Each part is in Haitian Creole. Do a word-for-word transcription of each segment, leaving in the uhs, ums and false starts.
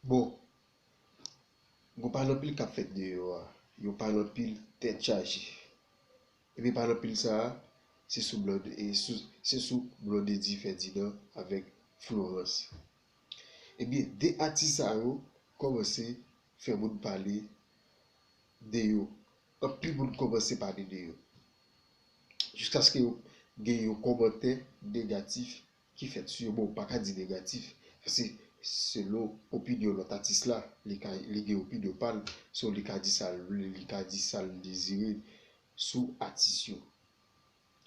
Bon, gon pale anpil k ap fèt deyò a. Yon pale anpil tèt chaje. Epi pale anpil sa a, se sou Blondedy, e sou, se sou Blondedy Ferdinand avèk Florence. Ebyen, de atis sa yo kòmanse fè moun pale de yo. Anpil moun kòmanse pale de yo. Jiskaske yo gen yon kòmantè negatif ki fèt sou yo. Bon, ou pa ka di negatif. Sa se selon opinyon lòt atis la. Li ka, li gen opinyon pa l. So, li ka di sa l vle, li ka di sa l dezire sou atis yo.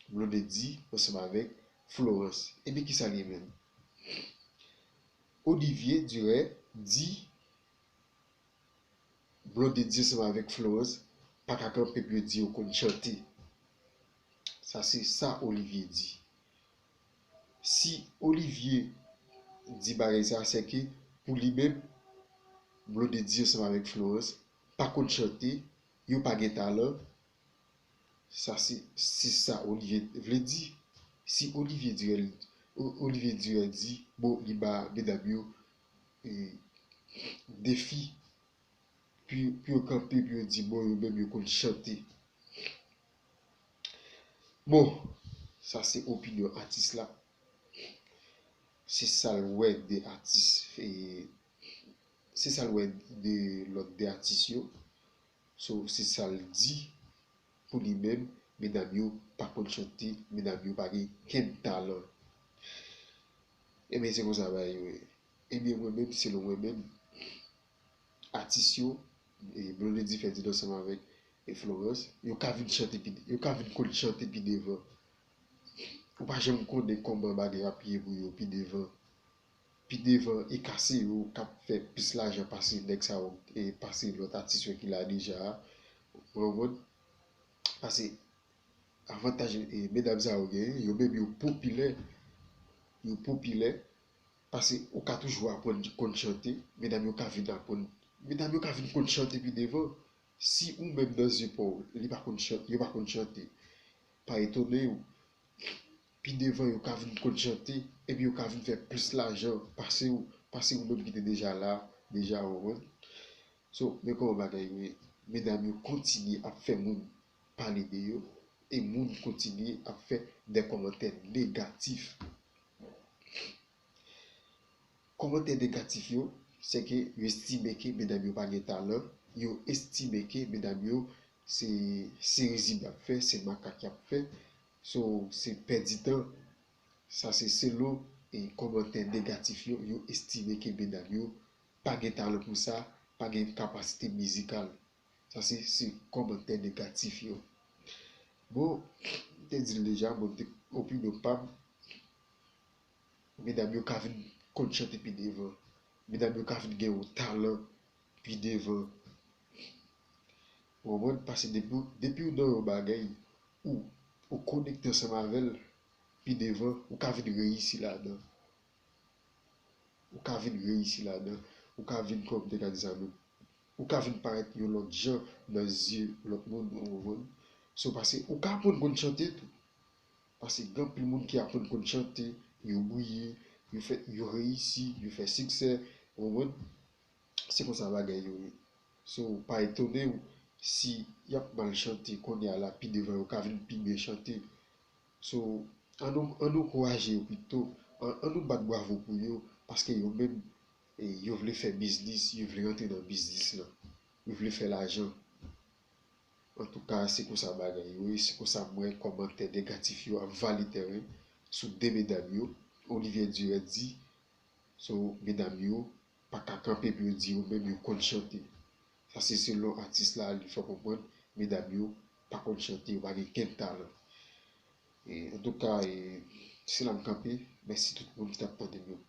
Blondedy ansanm avèk Florence. Ebyen, kisa l ye menm? Olivier Durand di Blondedy ansanm avèk Florence pa ka kanpe pou yo di yo konn chante. Sa se sa Olivier di. Si Olivier di bagay sa, se ke pou li menm, Blondedy ansanm avèk Florence pa konn chante, yo pa gen talan. Sa se, se sa Olivier vle di. Si Olivier Durand, O-, Olivier Durand di, bon, li ba medam yo, e, defi pou, pou yo kanpe, pou yo di, bon, yo menm yo konn chante. Bon, sa se opinyon atis la. Se sa l wè de atis, e, se sa l wè de lòt de atis yo. So, se sa l di pou li menm, medam yo pa konn chante, medam yo pa gen kenn talan. Ebyen, se konsa bagay yo ye. Ebyen, mwen menm, selon mwen menm, atis yo, e, Blondedy Ferdinand ansanm avèk, e, Florence, yo ka vin chante pi, yo ka vin konn chante pi devan. Ou pa janm konnen kòman bagay ap ye pou yo pi devan. Pi devan, e ka se yo k ap fè plis lajan pase nèg sa yo, e pase lòt atis yo ki la deja a. Ou konprann? Pase avantaj, e, medam sa yo genyen, yo menm yo popilè. Yo popilè. Pase ou ka toujou aprann konn chante, medam yo ka vin aprann, medam yo ka vin konn chante pi devan. Si ou menm nan zye pa w, li pa konn chante, yo pa konn chante, pa etone w. Pi devan yo ka vin konn chante, epi yo ka vin fè plis lajan pase w, pase ou menm ki te deja la, deja, ou konprann? So, men kòman bagay yo ye. Medam yo kontinye ap fè moun pale de yo, e moun kontinye ap fè de kòmantè negatif. Kòmantè negatif yo, se ke yo estime ke medam yo pa gen talan, yo estime ke medam yo se, se rizib y ap fè, se makak y ap fè. So, se pèdi tan. Sa se selon, e, kòmantè negatif yo, yo estime ke medam yo pa gen talan pou sa, pa gen kapasite mizikal. Sa se, se kòmantè negatif yo. Bon, m te di l deja, bon, m te, opinyon pa m, medam yo ka vin konn chante pi devan. Medam yo ka vin gen yon talan pi devan. Ou konprann? Pase depi, depi w nan yon bagay, ou, ou konekte ansanm avè l pi devan, ou ka vin reyisi ladan. Ou ka vin reyisi ladan. Ou ka vin, kòman m te ka di sa menm? Ou ka vin parèt yon lòt jan nan zye lòt moun, ou konprann? So, pase ou ka aprann konn chante tou. Pase gen anpil moun ki aprann konn chante, yo briye, yo fè, yo reyisi, yo fè siksè, ou konprann? Se konsa bagay yo ye. So, pa etone w si y ap mal chante kounye a la, pi devan yo ka vin pi byen chante. So, ann nou, ann nou ankouraje yo pito, ann, ann nou bat bravo pou yo, paske yo menm, e, yo vle fè biznis, yo vle rantre nan biznis lan, yo vle fè lajan. Antouka, se konsa bagay yo ye, se konsa m wè kòmantè negatif yo ap vale tèren sou de medam yo. Olivier Durand di, so, medam yo pa ka kanpe pou yo di yo menm yo konn chante. Sa se selon atis la, li fè konprann medam yo pa konn chante, yo pa gen kenn talan. E, antouka, e, se la m kanpe. Mèsi tout moun ki t ap tande m yo.